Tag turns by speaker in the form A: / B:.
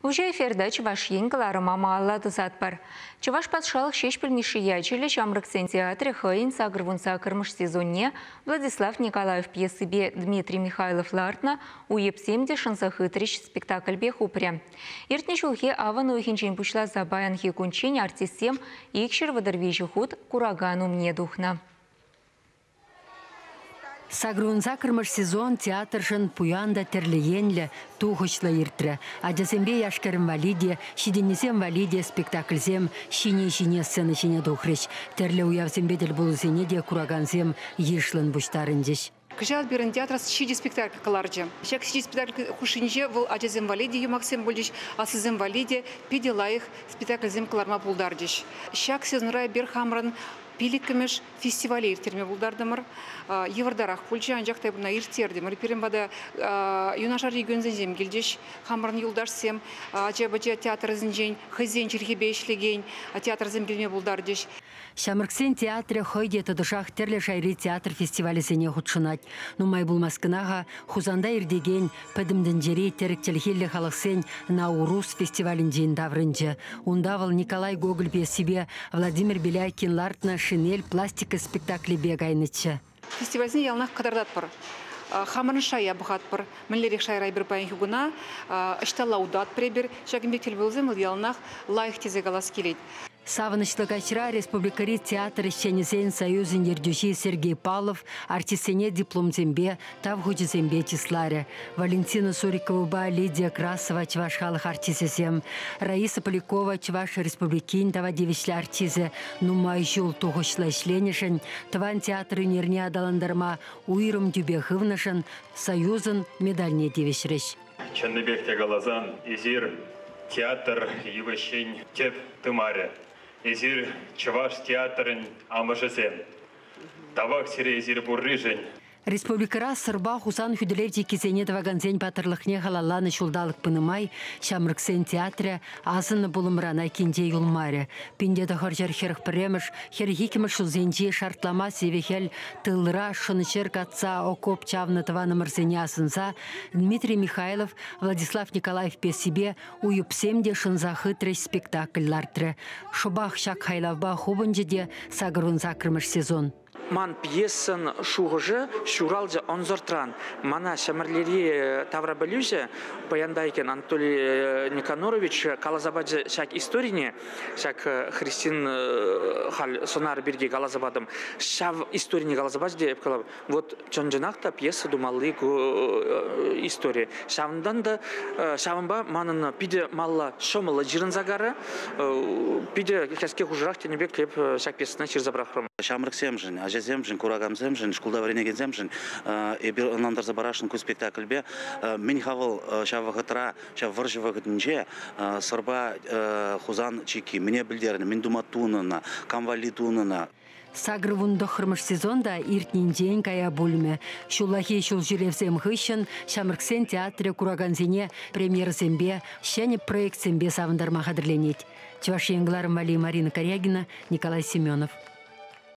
A: Уҫӑ эфирта Чӑваш Ен кӑларӑма малалла тӑсатпӑр. Чӑваш патшалӑх Ҫеҫпӗл Мишши ячӗллӗ ҫамрӑксен театрӗ хӑйӗн 88-мӗш сезонне Владислав Николаев пьесипе Дмитрий Михайлов лартнӑ «Уйӑпсем те шӑнса хытрӗҫ» спектакльпе хупрӗ. Иртнӗ ҫулхи авӑн уйӑхӗнчен пуҫласа паянхи кунччен артистсем 233 хут куракан умне тухнӑ.
B: 88-мӗш сезон театршӑн пуян та тӗрлӗ енлӗ, тухӑҫлӑ иртрӗ. Ачасемпе яш-кӗрӗм валли те, ҫитӗннисем валли те спектакльсем ҫине-ҫине сцена ҫине тухрӗҫ. Тӗрлӗ уявсемпе тӗлпулусене те куракансем йышлӑн пуҫтарӑнчӗҫ.
C: Кӑҫал пирӗн театр ҫичӗ спектакль кӑларчӗ. Ҫак ҫичӗ спектакль хушшинче вӑл ачасем валли те юмахсем пулчӗҫ, аслисем валли те питӗ лайӑх спектакльсем кӑларма пултарчӗҫ. Ҫак сезонра эпир хамӑрӑн пиллӗкмӗш фестивале ирттерме пултартӑмӑр. Йывӑртарах пулчӗ, анчах та ӑна ирттертӗмӗр. Пирӗн пата юнашар регионсенчен килчӗҫ хамӑрӑн юлташсем, ача-пӑча театрӗсенчен хӑйсен чӗлхипе ӗҫлекен театрсем килме пултарчӗҫ.
B: Ҫамрӑксен театрӗ хӑй те тӑтӑшах тӗрлӗ шайри театр фестивалӗсене хутшӑнать. Нумай пулмасть кӑна-ха Хусанта иртекен Пӗтӗм тӗнчери тӗрӗк чӗлхеллӗ халӑхсен Наурус фестивалӗнчен таврӑнчӗ. Унта вӑл Николай Гоголь пьесипе Владимир Беляйкин лартнӑ «Шинель» пластика спектаклӗпе кайнӑччӗ.
C: Фестивальсене яланах кӑтартатпӑр. Хамӑрӑн шая пӑхатпӑр. Мӗнлерех шайра эпир паянхи куна, ӑҫталла утатпӑр эпир. Ҫакӑн пек тӗлпулусем вӑл яланах лайӑх тесе калас килет.
B: Савӑнӑҫлӑ каҫра республикӑри театр ӗҫченӗсен союзӗн ертӳҫи Сергей Павлов артистсене дипломсемпе, тав хучӗсемпе чысларӗ. Валентина Суриковӑпа Лидия Красова чӑваш халӑх артисчӗсем, Раиса Полякова Чӑваш Республикин тава тивӗҫлӗ артисчӗ нумай ҫул тухӑҫлӑ ӗҫленӗшӗн, тӑван театр ӳнерне аталантарма уйрӑм тӳпе хывнӑшӑн Союзӑн медальне тивӗҫрӗҫ.
D: Чӑннипех те каласан, эсир театр йывӑҫҫин тӗп тымарӗ. Эсир чӑваш театрӗн амӑшӗсем. Тавах сире эсир пурришӗн.
B: Республикӑра Сӑрпа Хусан хӳтӗлев чиккисене тӑвакансен паттӑрлӑхне халалланӑ ҫулталӑк пынӑ май ҫамрӑксен театрӗ асӑннӑ пулӑмран айккинче юлмарӗ. 1941-мӗш, 42-мӗш ҫулсенчи шартлама сивӗ хӗл тылра шӑн-ҫӗр катса окоп чавнӑ тӑванӑмӑрсене асӑнса Дмитрий Михайлов Владислав Николаев пьесипе «Уйӑпсем те шӑнса хытрӗҫ» спектакль лартрӗ. Шӑпах ҫак хайлавпа хупӑнчӗ те 88-мӗш сезон.
E: Ман пьесӑн шухӑшӗ ҫуралчӗ ӑнсӑртран. Мана Ҫӗмӗрлери таврапӗлӳҫӗ Пӑянтайкин Анатолий Никонорович каласа пачӗ ҫак историне, ҫак Христин халь сӑнар пирки каласа патӑм. Ҫав историне каласа пачӗ те эп калап, вот чӑн-чӑнах та пьеса тумалли ку истори. Ҫавӑнтан та ҫавӑнпа манӑн питӗ малла ҫӑмӑллӑ ҫырӑнса карӗ. Питӗ кӗске хушӑрах тенӗ пек эп ҫак пьесӑна ҫырса пӑрахрӑм.
F: Ҫамрӑксемшӗн, ачасемшӗн, куракансемшӗн, шкулта вӗренекенсемшӗн эпир ӑнлантарса парасшӑн ку спектакльпе мӗн-ха вӑл ҫав вӑхӑтра, ҫав вӑрҫӑ вӑхӑтӗнче Сӑрпа Хусан чикки мӗне пӗлтернӗ, мӗн тума тунӑ ӑна, кам валли тунӑ ӑна.
B: 89-мӗш сезон та иртнинчен кая пулмӗ. Ҫуллахи ҫулҫӳревсем хыҫҫӑн ҫамрӑксен театрӗ куракансене премьерӑсемпе, ҫӗнӗ проектсемпе савӑнтарма хатӗрленет. Чӑваш Ен кӑларӑм валли Марина Карягина, Николай Семенов.